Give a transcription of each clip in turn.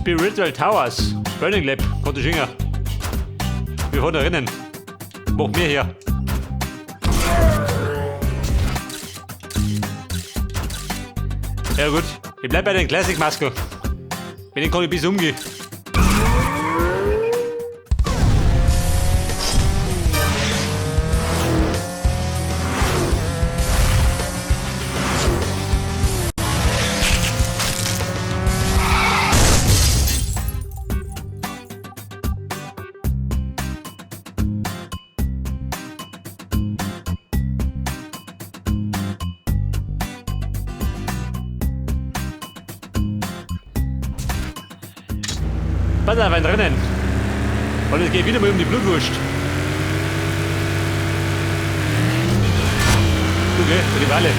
Spiritual Towers. Burning Lab, konnte ich. Wir fahren da rennen. Mach mir hier. Ja gut, ich bleib bei den Classic Masken. Mit denen kann ich ein bisschen umgehen. Pass auf, ein Rennen. Und es geht wieder mal um die Blutwurst. Okay, Rivale.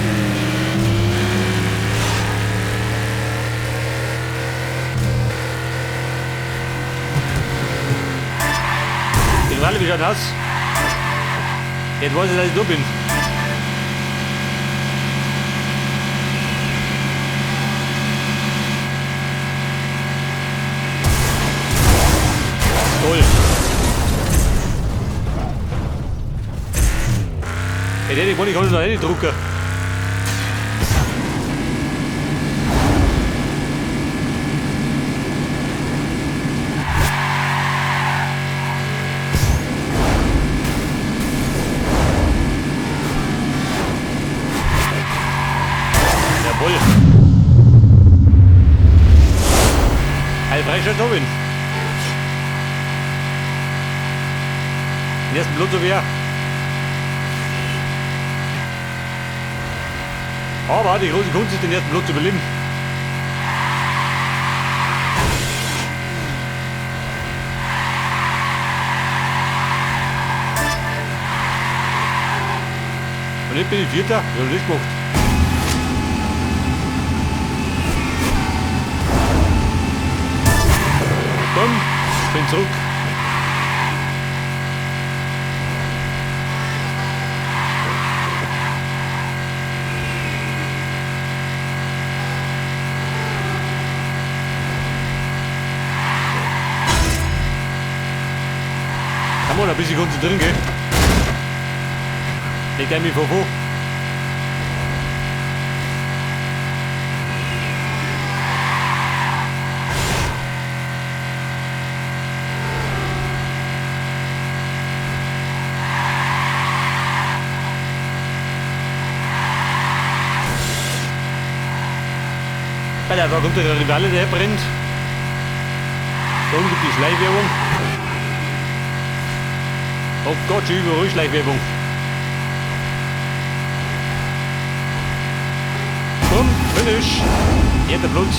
Die Rivale, wie schaut aus? Jetzt weiß ich, dass ich da bin. Toll. Hey, den kann ich noch nicht drucken. Jawohl. Ein freier Tobin. Den ersten Blut so wie. Aber die große Kunst ist, den ersten Blut zu überleben. Und jetzt bin ich Vierter. Wie hab ich das gemacht? Komm, bin zurück. Kann man ein bisschen konzentrieren, gell? Legt ein vor vor. Alter, da kommt der Rivale, der brennt. Da unten gibt die Schleichwerbung. Oh Gott, schon überall Schleichwerbung. Komm, Finish. Erster Platz.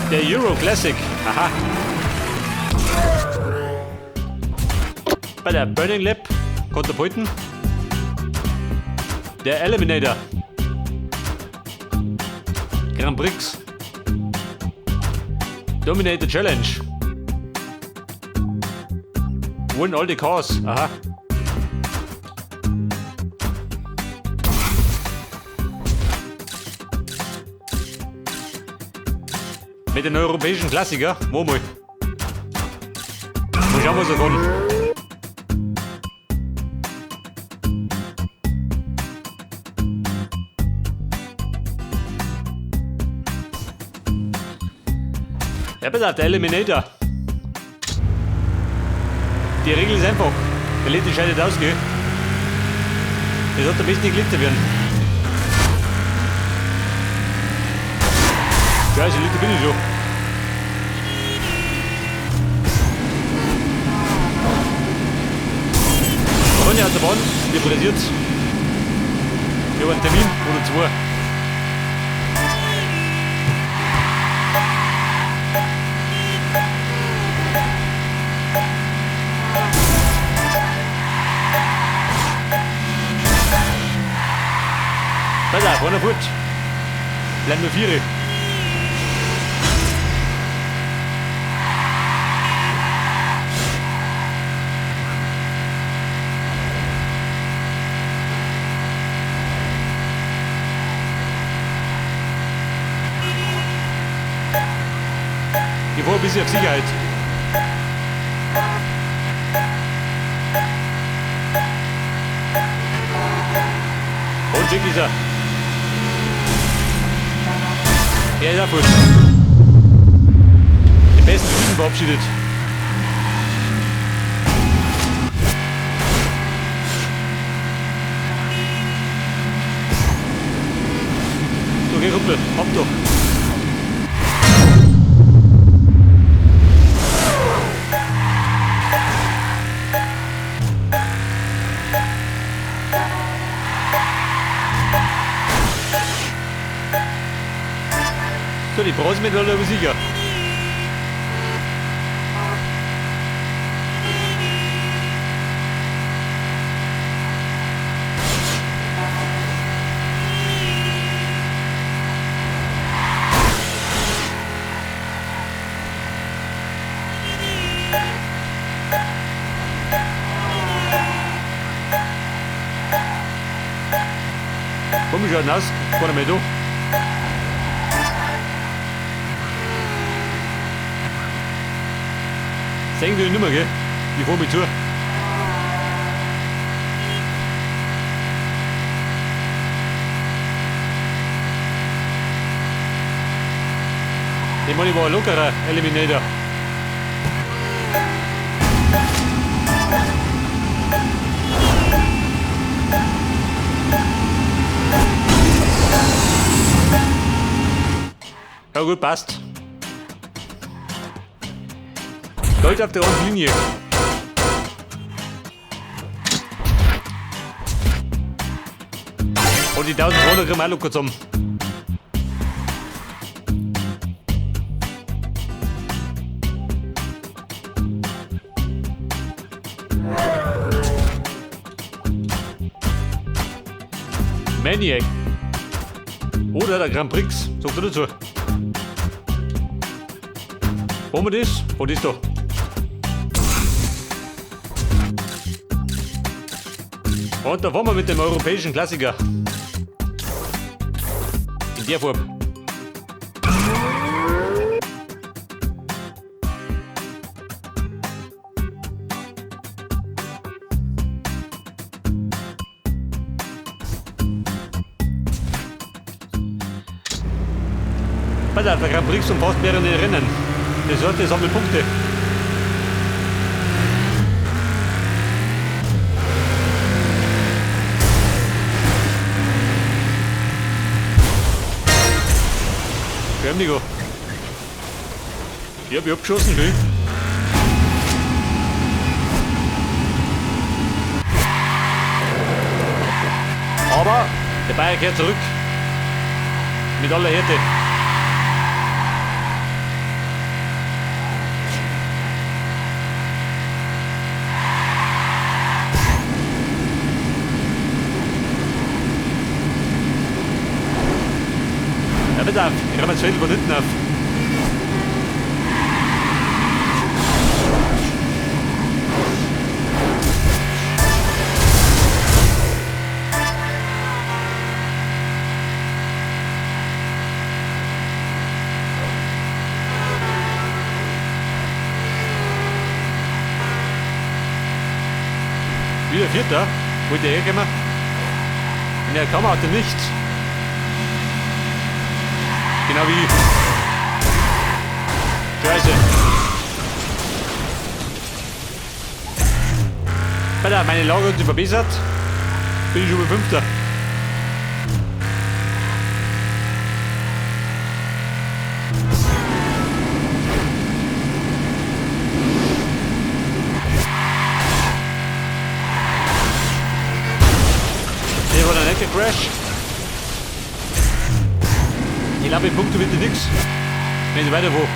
Der Euro Classic. Aha. Bei der Burning Lab Katapulten. Der Eliminator. Grand Prix. Dominator Challenge. Win all the cars. Aha. Mit den europäischen Klassiker. Wo mal? Mal schauen, was er kann. Ja, pass auf, der Eliminator. Die Regel ist einfach. Der Letzte scheidet aus, gell? Das hat am besten nicht Letzter werden. Scheiße, Letzter bin ich schon. Freunde aus der Bahn, mir pressiert's. Ich habe einen Termin oder zwei. Pass auf, einer fort. Bleiben nur vier. Ich fahr ein bisschen auf Sicherheit. Und weg ist er. Er ist auch fort. Die besten Typen verabschiedet. So, geh Kumpel, hopp doch. So, die Bronzemedaille aber sicher. Komm schon nass, keiner mehr da. Sehen wir nicht mehr, gell? Ich fahr mich zu. Ich meine, ich war ein lockerer Eliminator. Ja gut, passt. Gold auf der roten Linie. Und die 1200 kriegen wir auch locker zusammen. Maniac. Oder der Grand Prix. Sagt er dazu. Wollen wir das? Was ist da? Und da fahren wir mit dem europäischen Klassiker. In der Farbe. Pass auf, der Grand Prix umfasst mehrere Rennen. Das heißt, das sammelt Punkte. Schön, Nico. Ich hab abgeschossen, schön. Aber der Bayer kehrt zurück. Mit aller Härte. Ja, bitte auf. Ich räume das Feld von hinten auf. Wieder Vierter, wollte er herkommen. In der Kammer hat er nicht. Genau wie ich. Scheiße. Alter, meine Lage hat sich verbessert. Bin ich schon bei Fünfter. Der war der nette Crash. Ich glaube, in Punkte wird nix. Wenn ich weiter wo.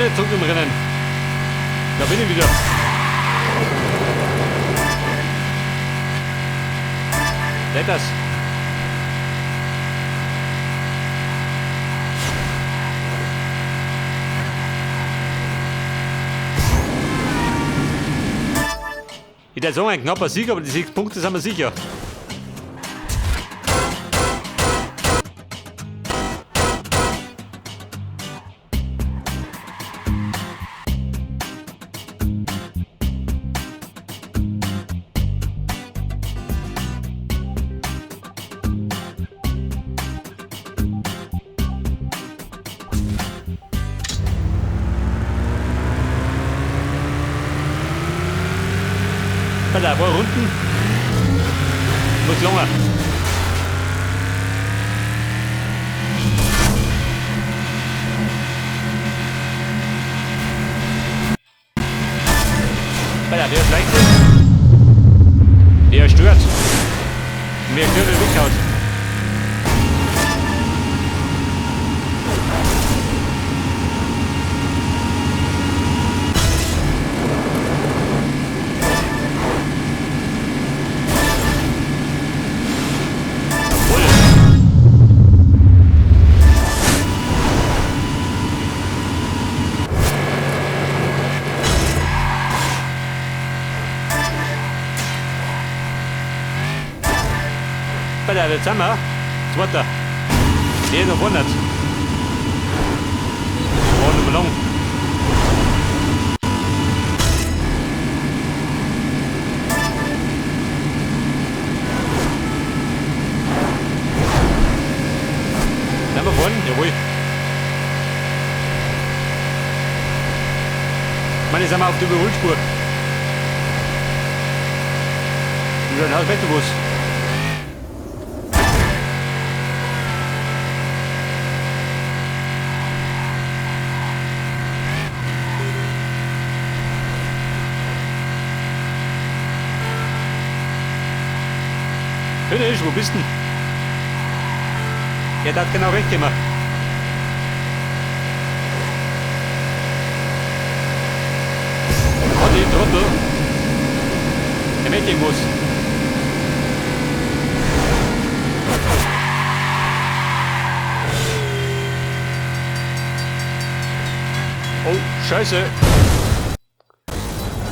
Freunde, zurück im Rennen. Da bin ich wieder. Letters. Ich würde sagen, ein knapper Sieg, aber die 6 Punkte sind wir sicher. Bei der paar Runden muss länger. Bei der, der schleicht ist, der stört. Mir Knödel weghaut. Bei der, jetzt sind wir. Zweiter. Der noch 100. Oh, noch mal lang. Sind wir vorne? Jawohl. Ich meine, jetzt sind wir auf der Überholspur. Und dann haus Wetterbus. Finish, wo bist denn? Ja, der hat genau recht gemacht. Oh, die Trottel. Der möchte irgendwas. Oh, Scheiße.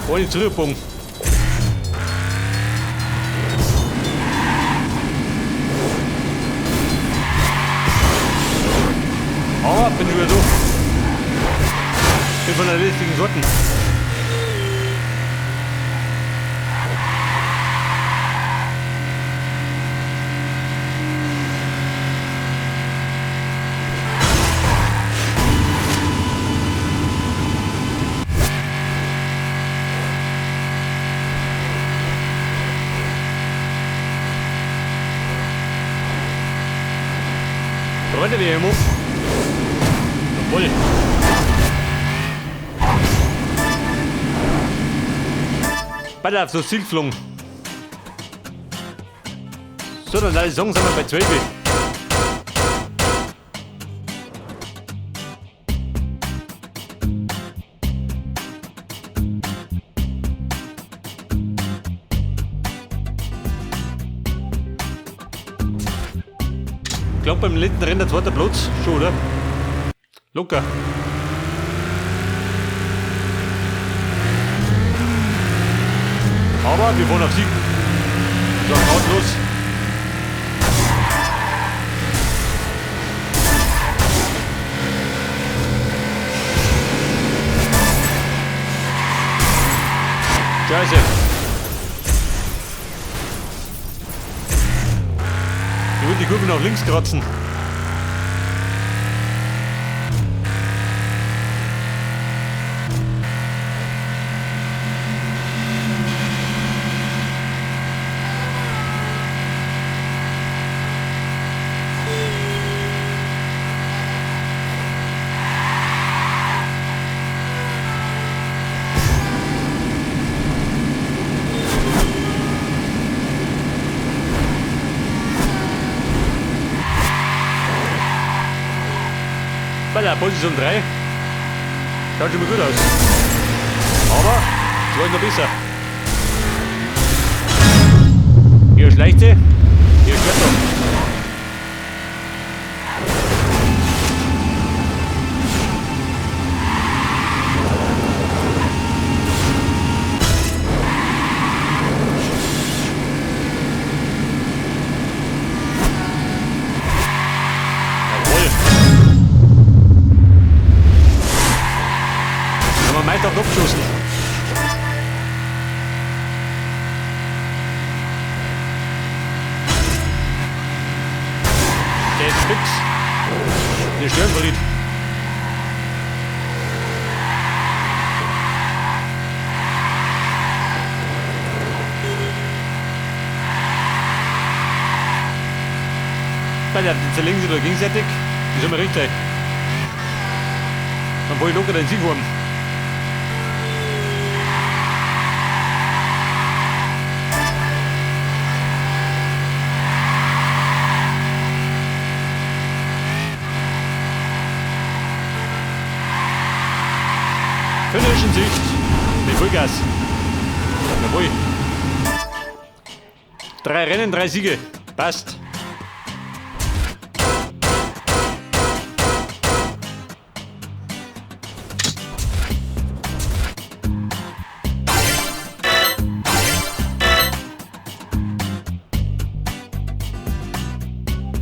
Ohne Zurückbogen. Aber bin wieder so. Bin von der richtigen Sorten. Freunde, wir hier. Jawohl. Beide auf so Ziel geflogen. So, dann alle sagen, sind wir bei 12. Ich glaube, beim letzten Rennen der zweite Platz schon, oder? Locker. Aber wir wollen auf Sieg. So, haut los. Scheiße. Ich will die Kurve nach links kratzen. Bei der Position 3. Schaut schon mal gut aus. Aber es war noch besser. Hier schleicht sie, hier schwert doch. Jawohl. Haben wir meist auf den Kopf geschossen. Der ist fix. Der Stirnfried. Die zerlegen sich da gegenseitig. Die sind mir richtig. Dann wollte ich locker den Sieg haben. Finish in Sicht. Mit Vollgas. Jawohl. 3 Rennen, 3 Siege. Passt.